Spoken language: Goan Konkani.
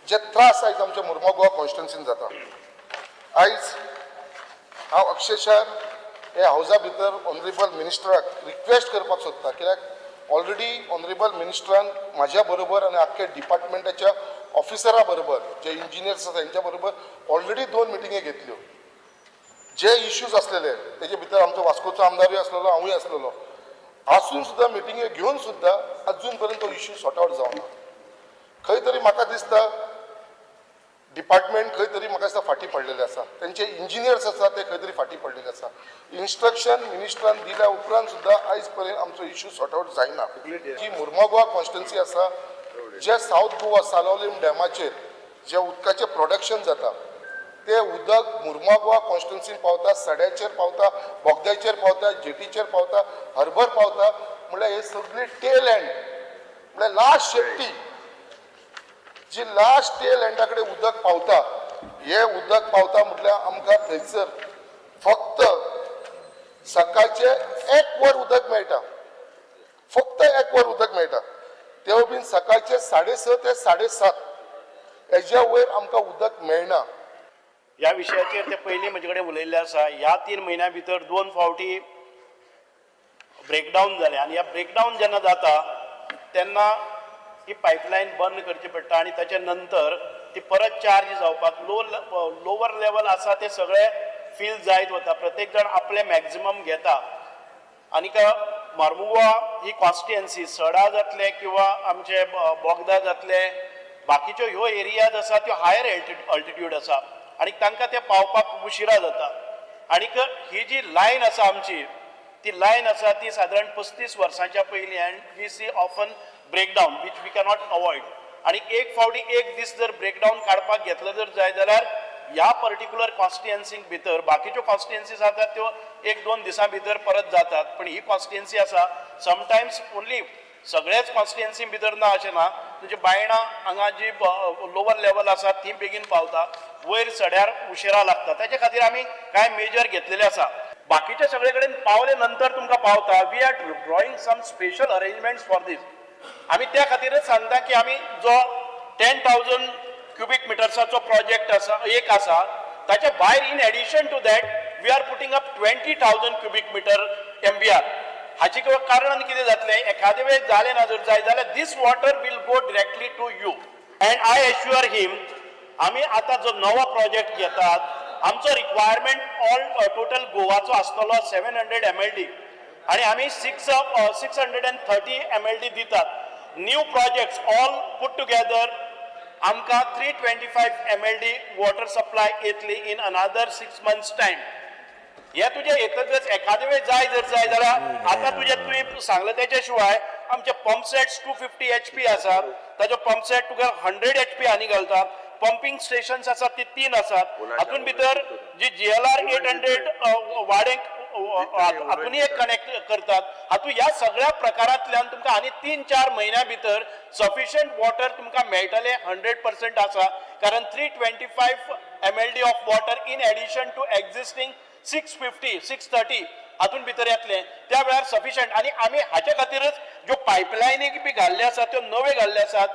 जे त्रास आयज आमच्या मुर्मो गोवा कॉन्स्टिट्युन्सीन जाता. आयज हांव अक्षरशः हे हावजा भितर ऑनरेबल मिनिस्टराक रिक्वेस्ट करपाक सोदता, कित्याक ऑलरेडी ऑनरेबल मिनिस्टरान म्हाज्या बरोबर आनी आख्खे डिपार्टमेंटाच्या ऑफिसरा बरोबर, जे इंजिनियर्स आसा तेंच्या बरोबर ऑलरेडी दोन मिटिंगे घेतल्यो. जे इश्यूज आसलेले तेजे भितर आमचो वास्कोचो आमदारूय आसलेलो, हांवूय आसलेलो. आसून सुद्दां, मिटिंगे घेवन सुद्दां अजून पर्यंत तो इश्यू सॉर्ट आवट जावना. खंय तरी म्हाका दिसता डिपार्टमेंट खंय तरी म्हाका दिसता फाटीं पडलेले आसा. तेंचे इंजिनियर्स आसा ते खंय तरी फाटीं पडलेले आसा. इन्स्ट्रक्शन मिनिस्टरान दिल्या उपरांत सुद्दां आयज पर्यंत आमचो इश्यू सॉर्ट आवट जायना. जी मुर्मोगोवा कॉन्स्टिट्युन्सी आसा, जे सावथ गोवा सालोलीम डॅमाचेर जे उदकाचें प्रोडक्शन जाता, ते उदक मुर्मागोवा कॉन्स्टिट्युन्सीन पावता, सड्याचेर पावता, बोगद्याचेर पावता, जेटीचेर पावता, हर्बर पावता. म्हणल्यार हे सगळे टेल एंड, म्हणल्यार लास्ट शेपटी जी लास्ट टेल एंडा कडेन उदक पावता. हे उदक पावता म्हटल्यार आमकां थंयसर फक्त सकाळचे एक वर उदक मेळटा, फक्त एक वर उदक मेळटा. तेवूय बीन सकाळचे 6:30 ते 7:30. हेज्या वयर आमकां उदक मेळना. ह्या विशयाचेर ते पयलीं म्हजे कडेन उलयल्ले आसा. ह्या 3 म्हयन्या भितर दोन फावटी ब्रेकडावन जालें आनी ह्या ब्रेकडावन जेन्ना जाता तेन्ना ही पायपलायन बंद करची पडटा आनी ताच्या नंतर ती परत चार्ज जावपाक लो लोवर लेवल आसा ते सगळे फील जायत वता. प्रत्येक जाण आपले मॅक्झिमम घेता. आनीक मार्मुगोवा ही कॉन्स्टिट्युएन्सी, सडा जातले किंवा आमचे बोगदा जातले, बाकीच्यो ह्यो एरियाज आसा त्यो हायर अल्टिट्यूड आसा आनी तांकां ते पावपाक उशिरा जाता. आनीक ही जी लायन आसा आमची, ती लायन आसा ती सादारण 35 वर्सांच्या पयलीं and we see often breakdown which we cannot avoid. आनी एक फावटी एक दीस जर ब्रेकडावन काडपाक घेतलो जर जाय जाल्यार ह्या पर्टिक्युलर कॉन्स्टिट्युएन्सीक भितर, बाकीच्यो कॉन्स्टिट्युएन्सीज आसात त्यो एक दोन दिसां भितर परत जातात, पण ही कॉन्स्टिट्युएन्सी आसा, समटायम्स ओन्ली सगळ्याच कॉन्स्टिट्युएन्सी भितर ना अशें ना. तुजे बायणा हांगा जी लोवर लेवल आसा ती बेगीन पावता, वयर सड्यार उशिरा लागता. ताचे खातीर आमी कांय मेजर घेतलेले आसा. बाकीचे सगळे कडेन पावले नंतर तुमकां पावता. We are drawing some special arrangements for this. आमी त्या खातीरच सांगता की आमी जो 10,000 क्युबीक मिटर्साचो प्रोजेक्ट आसा, एक आसा, ताच्या भायर in addition to that we are putting up 20,000 cubic meter MBR. हाचे कारण कितें जातलें, एखादे वेळ जालें ना जर जाय जाल्यार this water will go directly to you. And I assure him, आमी आतां जो नवो प्रोजेक्ट घेतात, आमचो रिक्वायरमेंट ऑल टोटल गोवाचो आसतलो 700 MLD आनी आमी 630 MLD दितात. New projects all put together आमकां 325 MLD water supply येतली in another 6 months time. हे तुजें येतकच एखादे वेळ जाय जर जाय जाल्यार, आतां तुजें तुवें सांगलें तेच्या शिवाय आमचे पंप सेट्स 250 HP आसात. ताजो पंप सेट तुका 100 HP आनी घालता. पंपिंग स्टेशन्स आसात ती तीन आसात. हातून भितर जी जीएलआर 800 वाडेंक हातून एक कनेक्ट करतात. हातूंत ह्या सगळ्या प्रकारांतल्यान तुमकां आनी 3-4 म्हयन्या भितर सफिशियंट वॉटर तुमकां मेळटलें, 100% आसा, कारण 325 MLD of water in addition to existing 650, 630 हातून भितर येतलें. त्या वेळार सफिशियंट. आनी आमी हाचे खातीरच ज्यो पायपलायनी बी घाल्ले आसात त्यो नव्यो घाल्ले आसात.